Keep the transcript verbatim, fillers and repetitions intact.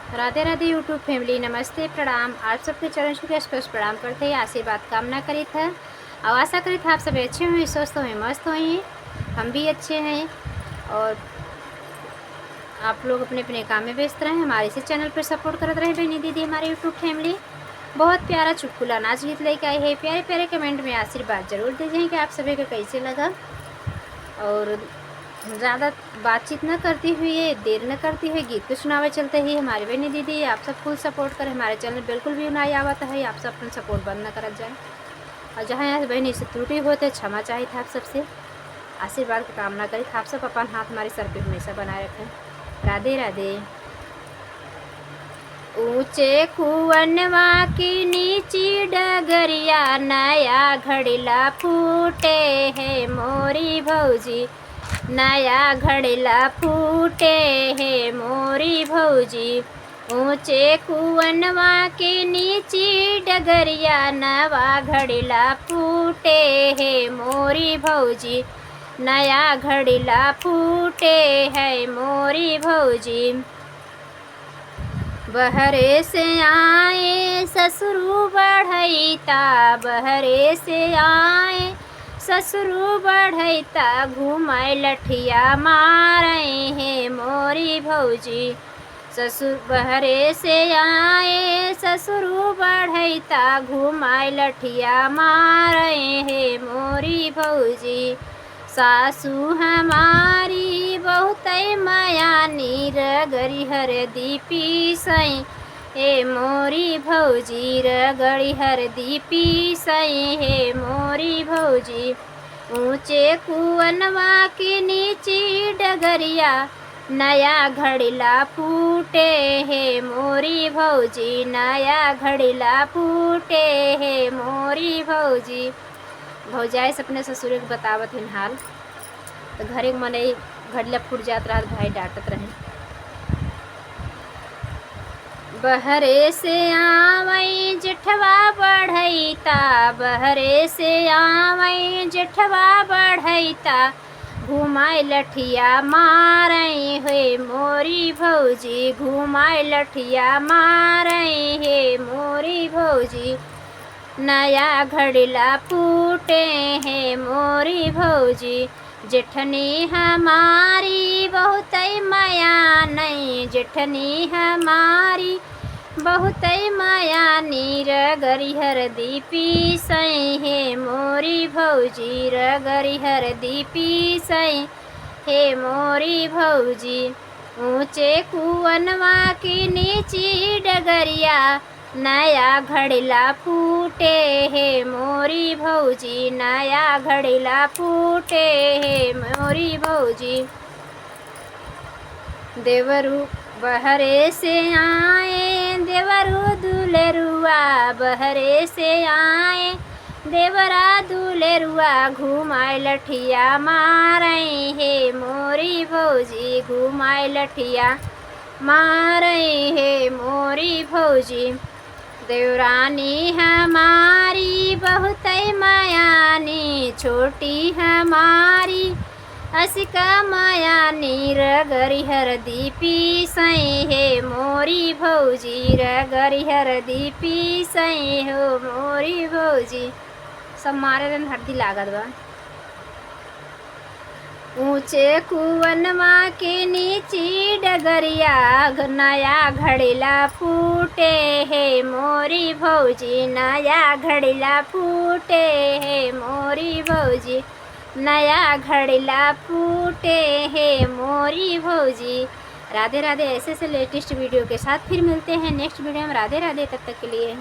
राधे राधे YouTube family, नमस्ते, प्रणाम। आप सबके चरण छू के स्पर्श प्रणाम करते हैं, आशीर्वाद कामना करित है और आशा करित है आप सब अच्छे होंगे, स्वस्थ होंगे, मस्त होंगे। हम भी अच्छे हैं और आप लोग अपने अपने काम में व्यस्त रहें, हमारे इसी channel पर support करत रहें बहनी दीदी, हमारे YouTube family। बहुत प्यारा चुटकुला नाच गीत लेके आई है, प्यारे प्यारे comment में आशीर्वाद जरूर दीजिए कि आप सभी को कैसे लगा। और ज़्यादा बातचीत न करती हुई, देर न करती हुई, गीत को सुनावे चलते ही हमारे बहनी दीदी, आप सब full support करें, हमारे channel बिल्कुल view ना आवत है, आप सब अपन support बंद न करत जाए। और जहाँ यहाँ बहनी से त्रुटि होते, क्षमा चाहित है आप सबसे, आशीर्वाद की कामना करित है, आप सब अपन हाथ हमारे सर पे हमेशा बनाए रखें। राधे राधे। ऊंचे कुअनवा की नीची डगरिया, नया घड़िला फूटे है मोरी भौजी, नया घड़िला फूटे है मोरी भौजी। ऊंचे कुअनवा के नीची डगरिया, नवा घड़िला फूटे है मोरी भौजी, नया घड़िला फूटे है मोरी भौजी। बहरे से आए ससुरु बढ़ैता, बहरे से आए ससुरु बढ़ैता, घुमाए लठिया मारे है मोरी भौजी। ससुर बहरे से आए ससुरु बढ़ैता, घुमाए लठिया मारे है मोरी भौजी। सासू हमारी बहुतै मयानी, रगड़ी हरदी पीसै हे मोरी भौजी, रगड़ी हरदी पीसै हे मोरी भौजी। ऊंचे कुअनवा की नीची डगरिया, नया घड़िला फूटे हे मोरी भौजी, नया घड़िला फूटे हे मोरी भौजी। भौजाई से अपने ससुरे के बतावत हिन हाल। तो घरे के मनई घड़िला फूट जात रहत, भाई डांटत रहे। बहरे से आवै जेठवा बढ़ैता, बहरे से आवै जेठवा बढ़ैता, घुमाए लठिया मारै हे मोरी भौजी, घुमाए लठिया मारै हे मोरी भौजी। नया घड़िला फूटे हे मोरी भौजी, जेठनी हमारी बहुतै मयानै, जेठनी हमारी बहुतै मयानी, रगड़ी हरदी पीसै हे मोरी भौजी, रगड़ी हरदी पीसै हे मोरी भौजी। ऊंचे कुअनवा की नीची डगरिया, नया घड़िला फूटे हे मोरी भौजी, नया घड़िला फूटे हे मोरी भौजी। देवरू बहरे से आए, देवरू दुलरुआ बहरे से आए, देवरा दुलरुआ घुमाए लठिया मारै हे मोरी भौजी, घुमाए लठिया मारै हे मोरी भौजी। देवरानी हमारी बहुतै मयानी, छोटी हमारी असिका मयानी, रगड़ी हरदी पीसै हे मोरी भौजी, रगड़ी हरदी पीसै हो मोरी भौजी। सब मारे रन हरदी लागत बा। ऊंचे कुअनवा के नीची डगरिया, घ-, नया घड़िला फूटे हे मोरी भौजी, नया घड़िला फूटे हे मोरी भौजी, नया घड़िला फूटे हे मोरी भौजी। राधे राधे। ऐसे ऐसे latest video के साथ फिर मिलते हैं next video में। राधे राधे, तब तक के लिए।